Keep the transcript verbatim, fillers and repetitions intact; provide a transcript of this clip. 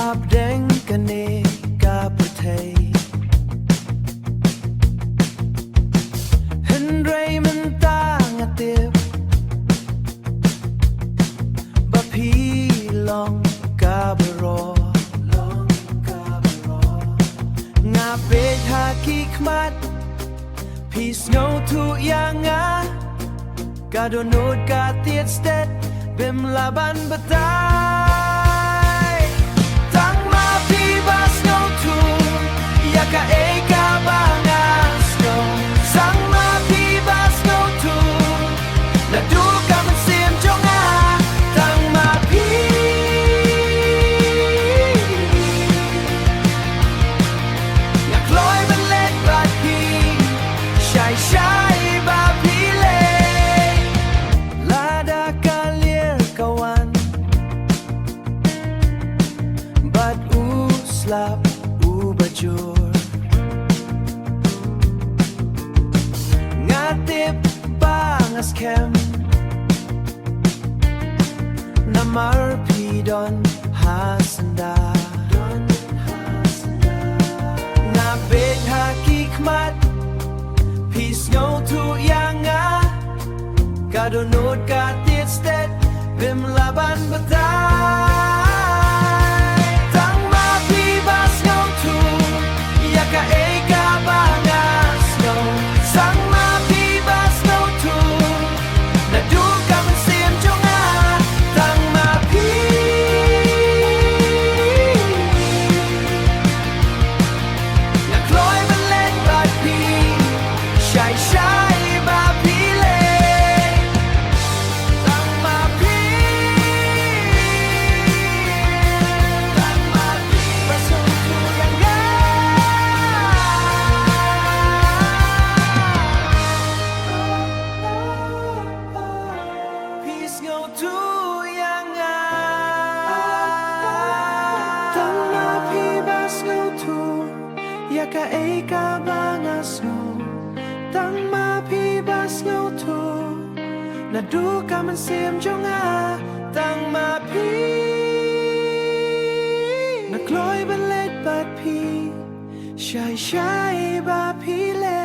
Hapdeng kane ka pyrthei. Hynrei mynta nga tip ba phi long ka baroh. Nga peit ha ki khmat, phi sngewthuh ïa nga. Ka dohnud ka tied stet, bym lah ban batai. Tang ma phi ba sngewthuh ïa kaei kaba nga sngew. Tang ma phi ba sngewthuh naduh ka mynsiem jong nga. Tang ma phi. Nga kloi ban leit bad phi, shai shai ba phi leh. Lada ka lier ka wan bad u slap uba jur, nga tip ba nga skhem. Namar phi don ha syndah. Nga peit ha ki khmat, phi sngewthuh ïa nga. Ka dohnud ka tied stet, bym lah ban batai. Tang ma phi ba sngewthuh ïa kaei kaba nga sngew. Tang ma phi ba sngewthuh naduh ka mynsiem jong nga. Tang ma phi. Nga kloi ban leit bad phi, shai shai ba phi leh. Tang ma phi. Tang ma phi ba sngewthuh ïa nga. Phi sngewthuh ïa nga. Tang ma phi ba sngewthuh ïa kaei kaba nga sngew. Tang ma phi ba sngewthuh naduh ka mynsiem jong nga. Tang ma phi. Nga kloi ban leit bad phi, shai shai ba phi leh.